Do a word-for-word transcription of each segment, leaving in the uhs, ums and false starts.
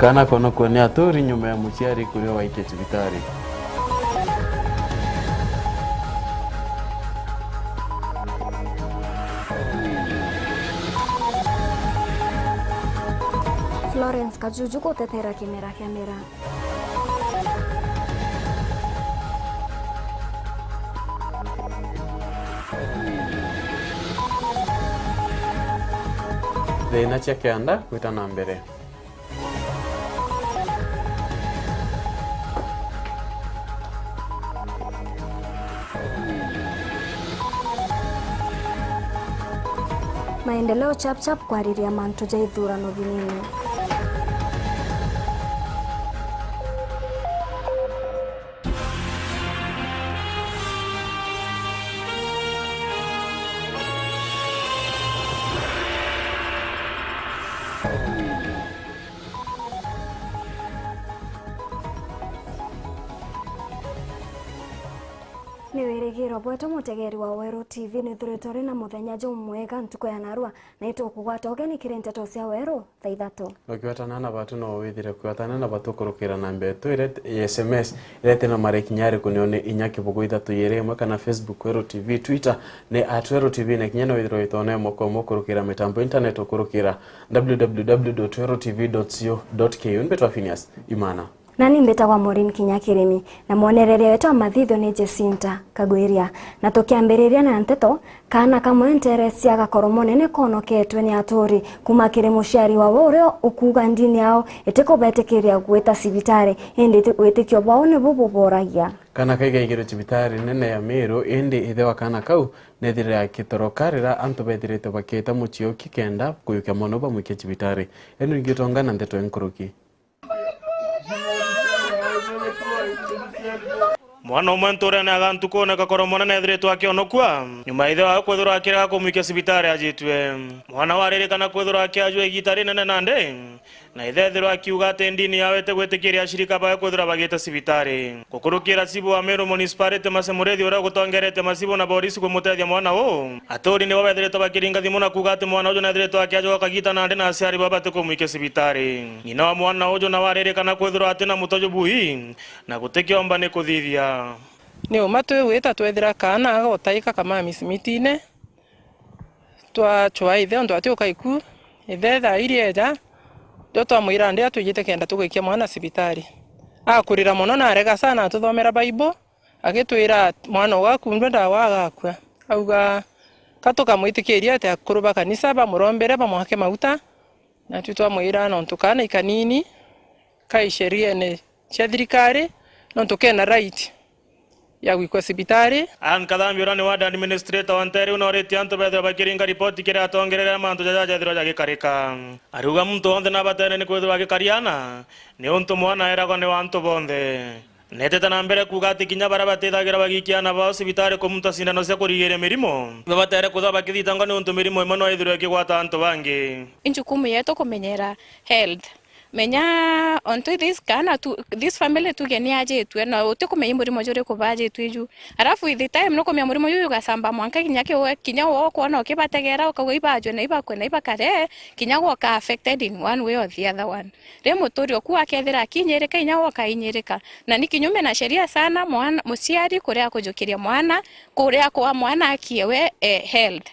Kana konokua ni aturi nyuma ya muciari kuria waikia cibitari. Florence Kajuju gutetera kimera kia mira. Thina cia kianda gwita na mbere. Maendeleo Chap Chap kwariria mantu ja ithurano binini. Ni wirigiro bwetu, mutegeri wa Weru T V, ni turi turi na muthenya jumwega ntuku ya narua, na itukugwata ugeni kiri nteto cia Weru thaa ithatu. Ukiwatana na batu no withire kwiwatana na batu kurukira namba yetu iria ya S M S iria iti na mareki nyariku, niyo ni inya kibugu ithatu iri imwe, kana Facebook Weru T V, Twitter ni at Weru T V, na kinya no withirwe witone moko umwe kurukira mitambo internet ukurukira w w w dot weru t v dot co dot k u. Ni mbitwa Phineas Imana. Nani mbitagwa Maureen Kinya Kirimi, na mwonereria wetu wa mathithio ni Jacinta Kagwiria. Na tukiambiriria na nteto, kaana kamwe nteere cia Gakoromone ni konoketwe ni aturi kuuma kiri muciari wawe uria ukuuga ndini yao itikubetikiria gwita cibitari, indi witikio bwao nibu buboragia. Kaana kai gaigirwe cibitari nene ya Meru, indi ithe wa kaana kau nethirire akitoroka riria antu bethirite bakiita mucii uki kenda kuyukia mwana uu bamwikie cibitari. Enu ingi utongana nteto inkuruki. Mwana umwe nturene ya Gantukune Gakoromone neethiritwe akionokua nyuma ya ithe wawe kwithirwa akirega kumwikia cibitari ajitue. Mwana waririkana kwithirwa akiajua igiita rinene nandi, na ithe ethirwa akiuga ati ndini yao itigwitikiria ashirika bawe kwithirwa bagiita cibitari. Gukurukira cibu wa Meru Municipality, Mercy Muriithi, uria ugutongeretie macibu na borisi kumutethia mwana uu, aturi nibo bethiritwe bakiringa thimu na kuuga ati mwana uju neethiritwe akiajwa o kagiita nandi na aciari bawe batikumwikia cibitari. Ng'ina wa mwana uju nawe aririkana kwithirwa ati na mutojo bui na gutikiomba ni kuthithia. Ni uma twigwita twethira kaana gagutaika kamami cimitine, twacwaa ithe ontu atiuka iku. Ithe thaa iria eeja, rio twamwira ndi atwijite kenda tugwikia mwana cibitari. Akurira mono na arega sana, atuthomera Bible, agitwira mwana uu akundwa ndawa agakua. Auga ka tukamwitikiria ati akuru ba kanisa bamurombere bamwake mauta, natwi twamwira nontu kaana i kanini, kai sheriene cia thirikari, nontu kena right ya gwikwa cibitari. Anne Kathambi, uria ni ward administrator wa nteere iu, noritie antu bethirwe bakiringa ripoti kiri atongereria mantu jaja jethirwa jagikarika. Ariuga muntu wonthe nabatere ni kwithirwa agikaria ana, niuntu mwana eragwa ni wa antu bonthe. Neetete na mbere kuuga ati kinya baria batithagira bagiikia ana bao cibitari kumunta cindano cia kurigiria mirimo, nibabatere kwithirwa bakithitangwa niuntu mirimo imwe no ithirwe ikigwata antu bangi. I njukumu yetu kumenyera health. Menya ontu this kana tu, this family tuge ni ajitue, na utikumenya i murimo juriku bajitue ju. Arafu with the time nukumenya murimo juju jugacamba mwanka kinya kiu, kinya wo ukwona ukibategera, ukauga ibajue na ibakue na ibakare, kinya gwe uka affected in one way or the other one. Ri muturio ku akethira akinyirika, kinya gwe ukainyirika. Na ni kinyume na sheria sana mwana, muciari kuria kujukiria mwana, kuria kwa mwana akie we, eh, health.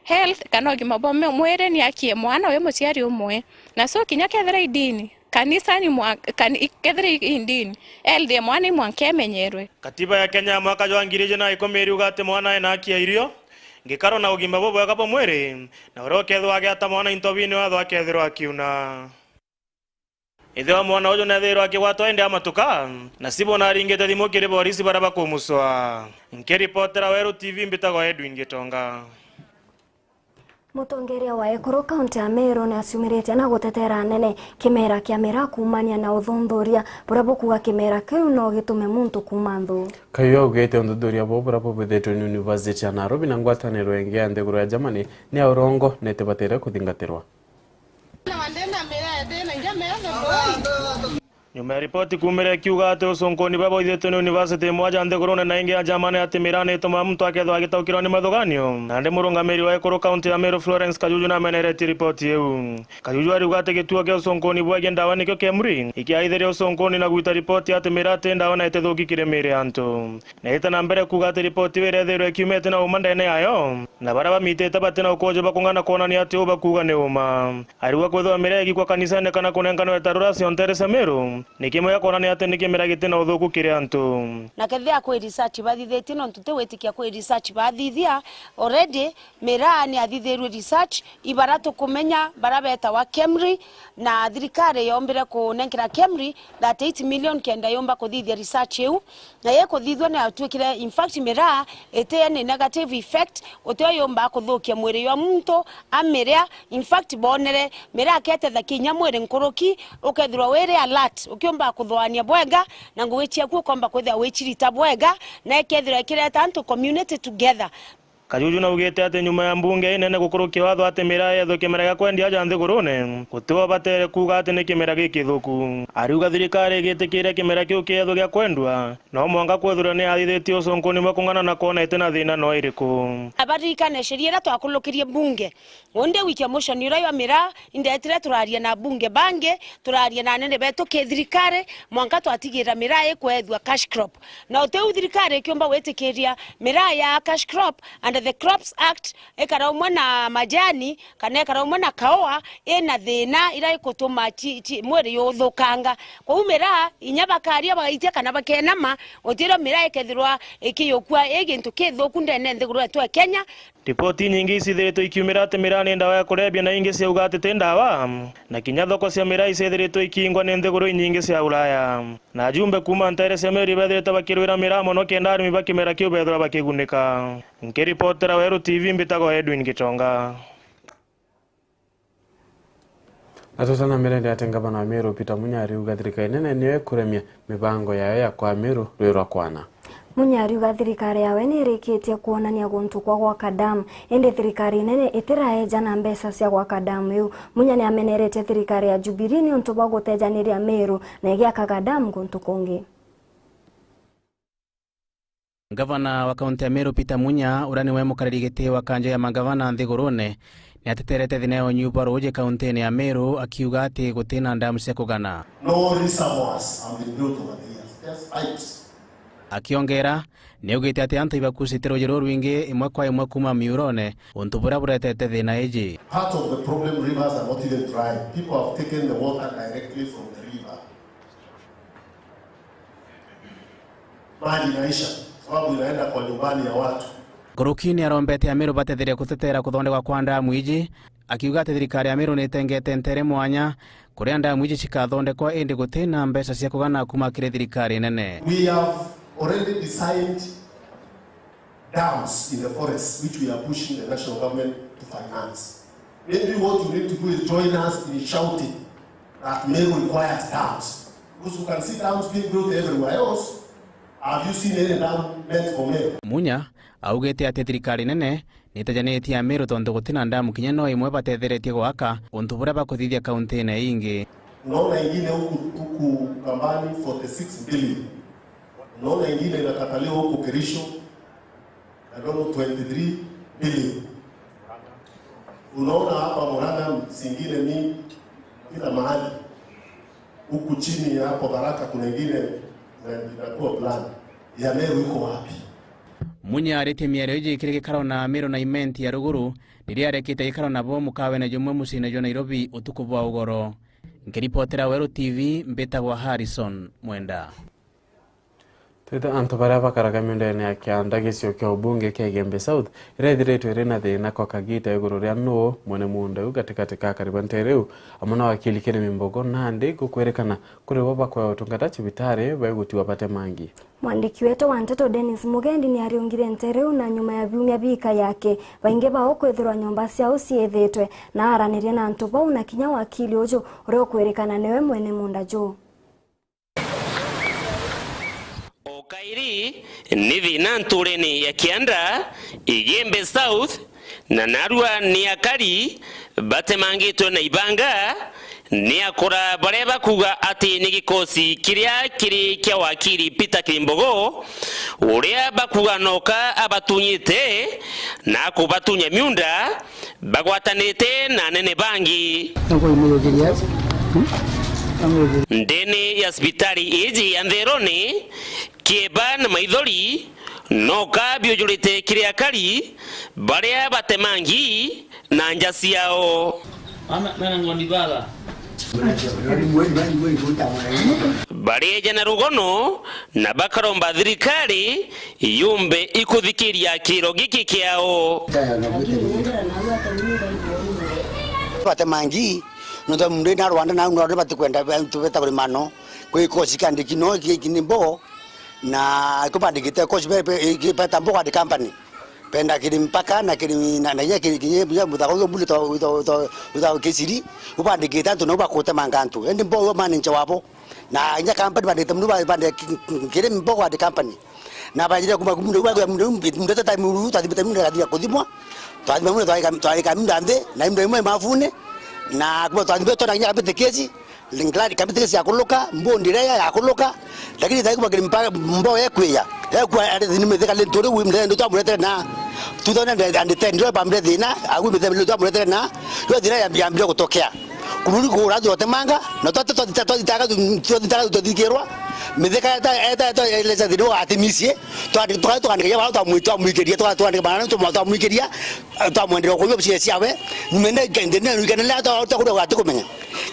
Health kana ugima bwa mwe-, mwiri ni akie mwana wi muciari umwe. Na so kinya kethira i ndini, kanisa ni mwa-, kani-, kethira i, i ndini, health ya mwana i mwanka imenyerwe. Katiba ya Kenya ya mwaka jwa ngiri ijiri na ikumi iriuga ati mwana ena haki ya irio, ngikaro na ugima bubwega bwa mwiri, na uria ukethirwa agiata mwana into bini watho akethirwa akiuna. Ithe wa mwana uju neethirwa akigwatwa indi amatuka, na cibu naringite thimu kiri borisi baria bakumucwa. Nkiripotera Weru T V, mbitagwa Edwin Gitonga. Mutongeria wa ekuru kaunti ya Meru ni aciumiritie na gutetera anene kimera kia miraa kuumania na uthunthuria buria bukuuga kimera kiu no gitume muntu kuuma nthu. Kayu augite uthuthuria buu buria bubithitwe ni University ya Nairobi na ngwataniro ingi ya nthiguru ya Germany ni ya urongo na itibatire kuthingatirwa. Nyuma ya ripoti kuumira ikiuga ati ucunkuni bwa bwaithitwe ni university imwe ja nthigurune na ingi ya Germany ati miraa ni itumaa muntu akethirwa agitaukirwa ni mathuganio, nandi murungamiri wa ekuru kaunti ya Meru Florence Kajuju nameneretie ripoti iu. Kajuju ariuga ati gituo kia ucunkuni bwegie ndawa nikio KEMRI ikiaithirie ucunkuni na gwita ripoti ati miraa ti ndawa na itithuki kiri miiri ya antu. Na ita na mbere kuuga ati ripoti iu irethirwe ikiumite na uma ndene yayo, na baria bamitite bati na ukuuji bwa kung'ana kwonania ati uu bakuuga ni uma. Ariuga kwithirwa miraa igikwa kanisene kana kunenkanwa itarura ciontere cia Meru ni kimwe gia kwonania ati ni kimera giti na uthuku kiri antu. Na kethira kwi research bathithitie, nontu ti gwitikia kwi research bathithia already, miraa ni athithirue research, ibara tukumenya bara betawa KEMRI, na thirikari yombire kunenkera KEMRI thirty-eight million kenda yumba kuthithia research iu, na yikuthithua ni yatuikire, in fact, miraa iti any negative effect, utio yumba kuthukia mwiri jwa muntu amiria. In fact, bonere miraa ketethakia kinya mwiri nkuruki, ukethirwa wiri alert, ukiumba kuthoania bwega, na ngugi ciaku ukomba kwithirwa wicirita bwega, na ikethirwa ikireta antu community together. Kajuju naugite ati nyuma ya mbunge inene gukurukia watho ati miraa yethwe kimera gia kwendia aja nthigurune, gutiwe batere kuuga ati ni kimera gikithuku. Ariuga thirikari igitikiria kimera kiu kiethwe gia kwendua, no mwanka kwethirwa ni yathithitie ucunkuni bwa kung'ana na kwona iti na thina no iriku. Abaririkane sheria iria twakulukirie mbunge. Undi wiki ya motion uria jwa miraa, indetire turaria na bunge bangi, turaria na anene betu ki thirikari, mwanka twatigira miraa ikwethua cash crop. Na uti u thirikari ikiumba gwitikiria miraa ya cash crop under the Crops Act, ikara umwe na majani, kana ikara umwe na kaua, ina thina iria ikutuma ci-, ci-, mwiri yuthukanga. Kwou miraa, inya bakaria bagaitia kana bakenama, utirio miraa ikethirwa ikiyukua i gintu kithuku ndene nthiguru yetu ya Kenya. Ripoti inyingi icithiritwe ikiumira ati miraa ni ndawa ya kurebia na ingi ciauga ati ti ndawa, na kinya thoko cia miraa icithiritwe ikingwa ni nthiguru inyingi cia Ulaya. Na ajumbe kuuma nteere cia Meru ibethiritwe bakirwira miraa mono kenda arimi ba kimera kiu bethirwa bakigunika. Nkiripotera Weru T V, mbitagwa Edwin Gichonga. Na tutana mbere ndi ati ngavana wa Meru Peter Munya ariuga thirikari nene niyo ikuremia mibango yayo ya kwa Meru rwi rwa kwana. Munya ariuga thirikari yawe ni irikitie kwonania guntu kwa gwaka damu, indi thirikari nene itiraeja na mbeca cia gwaka damu iu. Munya ni ameneretie thirikari ya Jubilee niuntu bwa gutejaniria Meru na igiakaga damu guntu kungi. Ngavana wa kaunti ya Meru Peter Munya, uria niwe mukariri giti wa kanjo ya magavana nthigurune, ni ateterete thina ya unyu bwa ruuji kauntine ya Meru, akiuga ati gutina ndamu cia kugana. No reservoirs have been built over the years, just pipes. Akiongera, ni augite ati antu ibakucite ruuji rurwingi imwe kwa imwe kuuma miurone, untu buria buretete thina iji. Part of the problem, rivers are not even dry. People have taken the water directly from the river. Maji inaisha, sababu inaenda kwa nyumbani ya watu. Nkuruki ni arombete Ameru batetherie kutetera kuthondekwa kwa ndamu iji, akiuga ati thirikari ya Meru ni itengete ntere mwanya kuria ndamu iji cikathondekwa, indi guti na mbeca cia kugana kuuma kiri thirikari nene. We have already designed dams in the forest, which we are pushing the national government to finance. Maybe what you need to do is join us in shouting that Meru requires dams. Because you can see dams being built everywhere else. Have you seen any dam meant for Meru? Munya augite ati thirikari nene ni itajanitie Ameru tontu gutina ndamu kinya no imwe batetheretie gwaka, untu buria bakuthithia kauntine ingi. Unaona ingine huku, huku Kambani, forty-six billion. Unaona ingine inakataliwa huku Kerisho, I don't know, twenty-three billion. Unaona hapa Murang'a zingine mingi kila mahali. Huku chini hapo Tharaka kuna ingine ina-, inakuwa plan. Ya Meru iko wapi? Munya aritie miario iji kiri gikaro na Ameru na Imenti ya ruguru, riria arekite gikaro nabo mukawene jumwe muciine jwa Nairobi utuku bwa ugoro. Nkiripotera Weru T V, mbitagwa Harrison Mwenda. Twite antu baria bakaraga miundene ya kianda gicigo kia ubunge kia Igembe South, iria ithiritwe iri na thina kwa kagita iguru ria nuu mwene muunda uu gatigati ka akari ba ntere iu, amwe na wakili Kenemy Mbogo, nandi gukwirikana kuri bo bakwea utungata cibitari baigutiwa batemangi. Mwandiki wetu wa nteto Dennis Mugendi ni ariungire ntere iu, na nyuma ya biumia biika yake, baingi bao kwithirwa nyomba ciao ciithitwe, na aranirie na antu bau na kinya wakili uju uria ukwirikana niwe mwene muunda juu. O kairi ni thina nturene ya Kianda, Igembe South, na narua ni akari batemangitwe na ibanga, Ni akura baria bakuuga ati ni gikosi kiria kiri kia wakiri Peter Kimbogo, uria bakuuga noka abatunyite na kubatunya miunda bagwatanite na anene bangi. Ndene ya cibitari iji ya Ntheroni, kieba na maithori noka biujurite kiri akari baria batemangi na nja ciao. Ana, mena ng'ondi baba. Barieja na rugono na bakaromba thirikari yumbe ikuthikiria kiiro giki kiao. Batemangi, nontu muntu ina Rwanda na nontu batikwenda antu beta kurimano, kwi kosi kandiki no iki, iki ni mbogo, na ikubandikite kosi be, be, iki beta mbogo and company. Benda kiri mpaka na kiri na, na inya kiri, kiri, kiri muthaka uyo mbuli to, to, to, to kisiri, ubandikite antu nau bakutemanga antu. Endi mbogo uyo manager wabo. Na inya company bandikite munu ba, bande ki, ki, kiri mbogo and company. Na banjire kuma kumunda uba ya munda munda tata muru tathimite munda kathia kuthimwa. Tathimite munda twaika twaika munda nthi na munda imwe mafune. Na kuma tathimite tona inya kabite kesi. Linglad kabite kesi ya kuluka, mbundi iria ya kuluka. Lakini thaiko bakiri mbogo ekwiya. Ekwa ari thini mithika lintu riu mithika ndio twamuretere na two thousand and ten ndio bambire thina, agu mithika ndio twamuretere na yo thina ya ya mbire gutokea. Kururi kura twotemanga, na twate twathitaga twathitaga twathikirwa, mithika eta eta eta eleza thini wa atimisie, twandi twandi tukandika ya baro twamwitwa mwikiria twa twandika bana twa twamwikiria, twamwendera kwa bicia ciawe, nyumene kende ne rugana la twa twa kuria gati kumenya.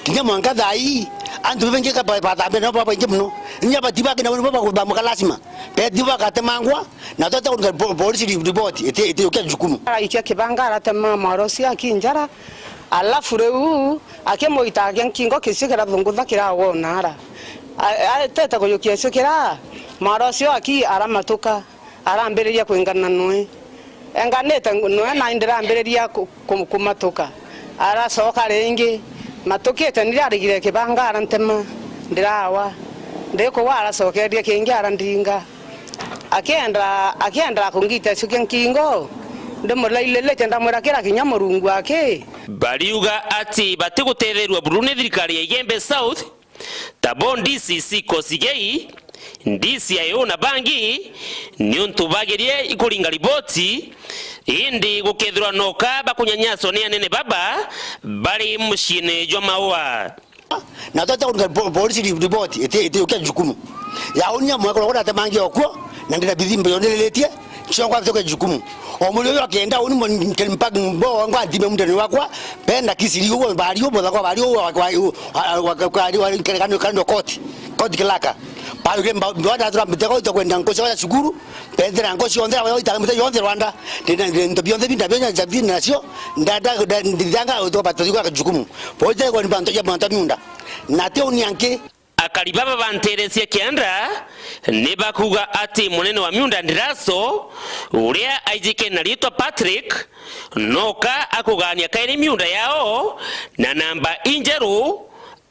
Kinya mwanka thai, antu bengi ka ba ba tambe no ba baingi muno. Nya batiba kina ba ba ba muka lazima. Beti bakatemangwa, na twate kuruta po-, polisi ri-, riboti, iti, iti ukia jukumu. Araikia kibanga aratema mwaro ucio akinjara, alafu riu akimuita akia nkingo kicio kirathungutha kirawona ara. A-, atete kujukia cio kira, mwaro ucio aki aramatuka, arambiriria kwingana nwe. Enganite nwe na ndirambiriria ku-, ku-, kumatuka. Aracoka ringi, matukite ndirarigire kibanga arantema, ndirawa. Ndikuwa aracokereria kingi arandinga. Akienda, akienda kungita icukia nkingo, ndimulaililite ndamwira kira kinya Murungu aki. Bariuga ati batigutetheerua buru ni thirikari ya Igembe South, ta bo D C C Kosigei, D C I O na bangi, niuntu bagerie ikuringa riboti, indi gukethirwa noka bakunyanyaswa ni anene baba bari muciine jwa Maua. Na twate kuruta po-, polisi ri-, riboti, iti, iti ukia jukumu. Ya unia mwekoro kona temangi okwo, na ndira bithimbo yoneleletie, ciongo atuke jukumu. O muri uyu akenda uni mo nkeli mpaka mbo wangu atime mundani wakwa, benda kisiri uwo bari uwo muthako bari uwo wa, wa, wa, wa, wa, wa, kani kani koti, koti kilaka. Bari ke mba ndo anda tura mitego ito kwenda nkosi wa cukuru, bendera nkosi yonthe wa ita mutego yonthe Rwanda. Ndina nto bionthe binda benya jabi nacio, ndada ndanga uto batatu kwa jukumu. Boite kwa ni bantu ya bantu miunda. Na te uni anke. Akari baba banterecia kianda ni bakuuga ati munene wa miunda Ndiraso, uria aijike na riitwa Patrick, noka akugania kairi miunda yao na namba injeru,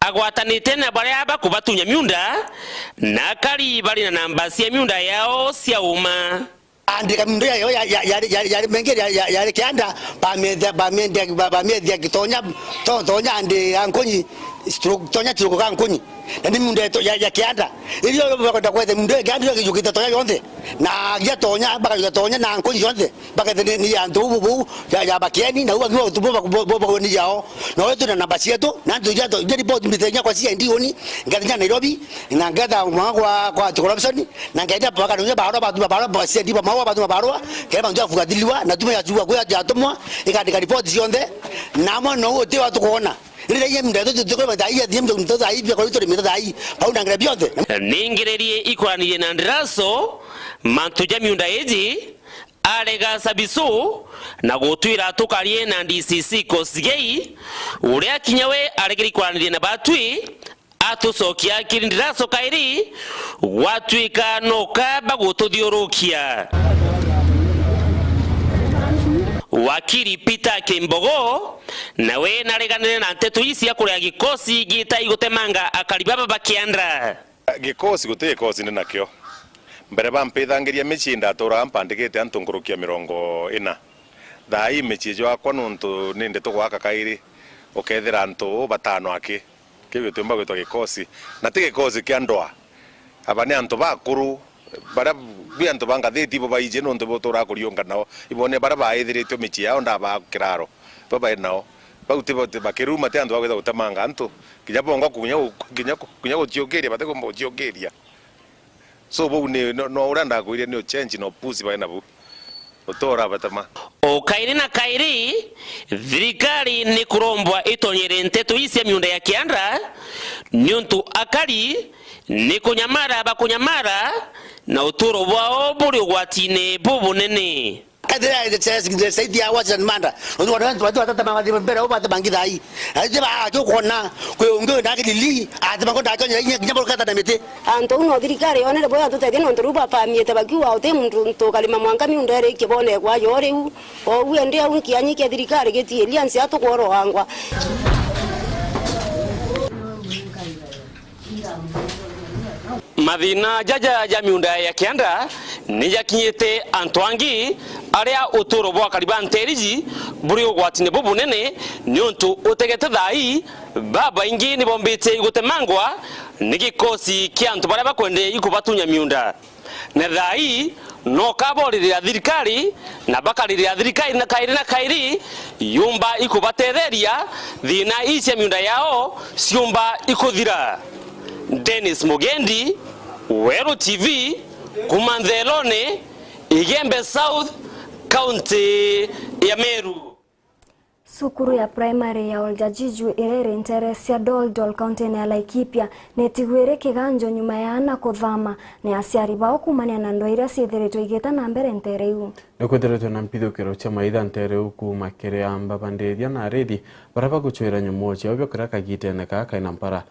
agwatanite na baria bakubatunya miunda, na akari bari na namba cia miunda yao cia uma. Andika miunda yao ya, ya, ya, ya, yari mengi ya, ya, yari kianda, bamethia, bamethia, ba-, bamethia gitonya, to-, tonya andi ya nkunyi, stroke, tonya stroke ga nkunyi. Na ni miunda yetu ya, ya kianda. Irio bakwenda kwetha miunda ya kianda, irio kijukite tonya yonthe. Na gia tonya, bakajuka tonya na nkunyi yonthe. Baketha ni, ni ya antu bu, bu, ya, ya bakeni, na uba ngiwa utubu ba, bu, bu, bu, ni yao. Na wetu na namba cietu, na antu ya to, ya report mbitenya kwa C I D uni, ngathinya Nairobi, na ngetha mwa kwa, kwa anti corruption, na ngenda baka nunye barua, batu barua, ba C I D ba Maua, batu barua, kenda bantu afuatiliwa, na tume ya chua kwa ya tumwa, ikandika report cionthe, na mwana uti watu kuona. Rira iye mndu tu tu kwa thai ya thimbe mtu thai bia kwa turi mita thai. Pau na ngire bionthe. Ningererie ikoranirie na Ndiraso, mantu ja miunda iji, arega Sabisu na gutwira tukarie na D C C Kosigei, uria kinya we aregere ikoranirie na batwi, atucokia kiri Ndiraso kairi, gwatwika noka bagututhiurukia. Wakiri Peter Kimbogo nawe nareganire na nteto ii cia kuria gikosi gita igutemanga akari baba ba kianda. Gikosi guti gikosi ndi nakio. Mbere bampithangiria micii ndaturaga mpandikite antu nkuruki ya mirongo ina. Thaa ii micii jwakwa nuntu ni ndeto gwaka kairi, ukethira antu batano aki. Kiu gitwimba gwitwa gikosi, na ti gikosi kia ndwaa. Aba ni antu bakuru, baria bi antu ba ngathiti ibo baiji nontu ibo turaa kuriunga nao. Ibo ni baria baithiritue micii yao ndabaa kiraro. Ibo bai nao. Bau ti bo, ti bakiruma, ti antu ba gwitha gutemanga antu. Kinya bongwa kinya gu-, kinya gu-, kinya guciukiria, batikumba guciukiria. So bau ni, no, no uria ndakwire ni uchenji na upusi bae nabu. Utura batema. O kairi na kairi, thirikari ni kurombwa itonyere nteto ii cia miunda ya kianda, niuntu akari ni kunyamara bakunyamara, na uturo bwao buri ugwatine bubunene. Ethira saidi ya Washington Manda, nontu watu, watu watatema wathi mbere, au batema ngithai. Ethira ba, ajo kuona, kwi ungi wenda kilili, atema kwenda ajo nginya, nginya murukata na miti. Antu au no thirikari yonere bwega tutethie, nontu riu bapamiite bakiuga uti muntu ntu ukarima mwanka miunda irikie bone kwayo riu. Ou indi au nkianyi kia thirikari gitiiria nsia tukworoangwa. Mathina jaja ja miunda ya kianda ni jakinyite antu angi aria uturo bwa kariba nteriji buri ugwatine bubunene, niuntu utegete thaa ii babaingi ni bombite igutemangwa ni gikosi kia antu baria bakwende ikubatunya miunda. Na thaa ii no kaboririra thirikari, na bakaririra thirikari na kairi na kairi, yumba ikubatetheria, thina ii cia miunda yao ciumba ikuthira. Dennis Mugendi, Weru T V, kuma Nthelone, Igembe South, kaunti ya Meru. Cukuru ya primary ya Oljajiju iria iri nteere cia Doldol, kauntiine ya Laikipia, nitigwire kiganjo nyuma ya aana kuthama ni aciari bao kuumania na ndwaa iria ciithiritwe igiita na mbere nteere iu. Nikwithiritwe na mpithukiro cia maitha nteere iu kuuma kiri amba bandiithia na ariithi baria bagucwira nyomoo ciao biokira kagiiteene kaa kaina mpara.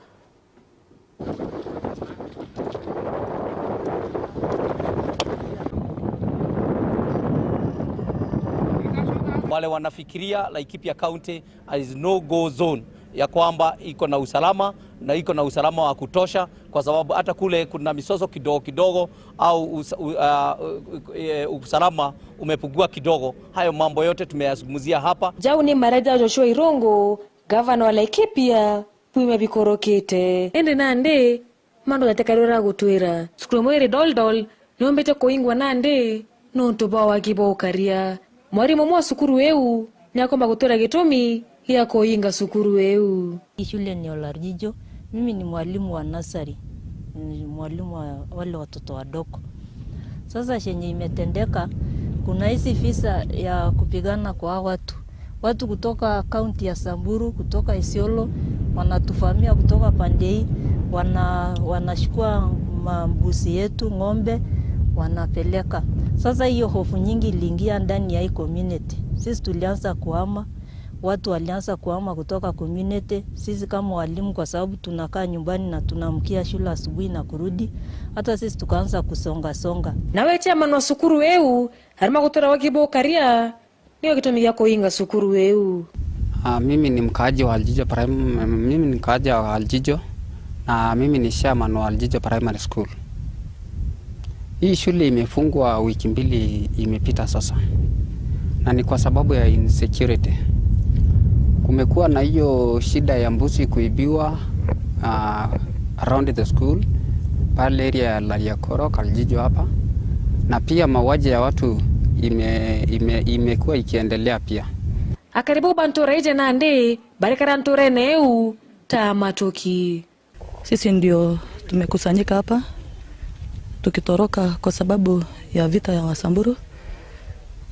Wale wanafikiria Laikipia County is no go zone, ya kwamba iko na usalama na iko na usalama wa kutosha, kwa sababu hata kule kuna misoso kidogo kidogo au us-, u-, ah, u-, e, usalama umepungua kidogo. Hayo mambo yote tumeyazungumzia hapa. Jau ni maria ja Joshua Irungu, gavana wa Laikipia, biumia bikurukite. Indi nandi, mantu jatikarire gutwira. Cukuru imwe iri Doldol niumbite kuingwa nandi niuntu bwa wagi bwa ukaria. Mwarimu umwe wa cukuru iu niakomba gutwira gitumi gia kuinga cukuru iu. Hii shule ni Olarjijo. Mimi ni mwalimu wa nursery. Ni mwalimu wa wale watoto wadogo. Sasa chenye imetendeka, kuna hizi visa ya kupigana kwa hawa watu. Watu kutoka kaunti ya Samburu, kutoka Isiolo, wanatuvamia kutoka pande hii, wana-, wanachukua mambuzi yetu, ng'ombe, wanapeleka. Sasa hiyo hofu nyingi iliingia ndani ya hii community. Sisi tulianza kuhama, watu walianza kuhama kutoka community. Sisi kama walimu, kwa sababu tunakaa nyumbani na tunaamkia shule asubuhi na kurudi, hata sisi tukaanza kusonga songa. Nawe chairman wa cukuru iu arema gutwira wagi bwa ukaria nio gitumi gia kuinga cukuru iu. Ah, mimi ni mkaaji wa Aljijo Prim-, mimi ni mkaaji wa Aljijo na mimi ni chairman wa Aljijo Primary School. Hii shule imefungwa wiki mbili imepita sasa, na ni kwa sababu ya insecurity. Kumekuwa na hiyo shida ya mbuzi kuibiwa, ah, around the school, pale area ya Lariakoro, Kaljijo hapa, na pia mauaji ya watu ime-, ime-, imekuwa ikiendelea pia. Akari bau ba ntuura iji nandi barikara ntuurene iu ta matuki. Sisi ndio tumekusanyika hapa tukitoroka kwa sababu ya vita ya Wasamburu.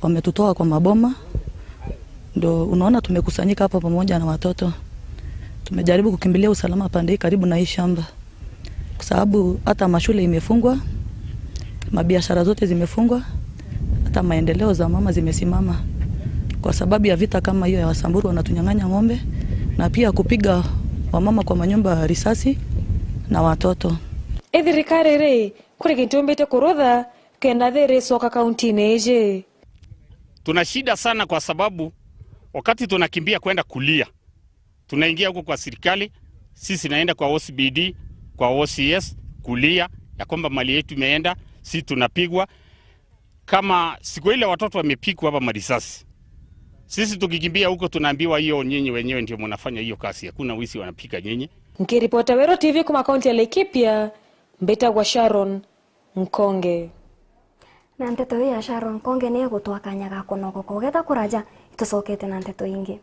Wametutoa kwa maboma, ndio unaona tumekusanyika hapa pamoja na watoto. Tumejaribu kukimbilia usalama pande hii karibu na hii shamba, kwa sababu hata mashule imefungwa, mabiashara zote zimefungwa, hata maendeleo za mama zimesimama kwa sababu ya vita kama hiyo ya Wasamburu wanatunyang'anya ng'ombe na pia kupiga wamama kwa manyumba risasi na watoto. I thirikari ri, kuri gintu yumbite kurutha kenda thi iricoka kauntiine iji? Tuna shida sana kwa sababu wakati tunakimbia kwenda kulia, tunaingia huko kwa serikali, sisi naenda kwa O C B D, kwa O C S, kulia ya kwamba mali yetu imeenda, si tunapigwa. Kama siku ile watoto wamepigwa hapa marisasi, Sisi tukikimbia huko tunaambiwa hiyo nyinyi wenyewe ndio mnafanya hiyo kazi, hakuna wizi wanapika nyinyi. Nkiripota Weru T V kuma kaunti ya Laikipia, mbitagwa Sharon Nkonge. Na nteto ii ya Sharon Nkonge ni igutwa kanya ga kunogoka. Ugetha kuraja, itucokete na nteto ingi.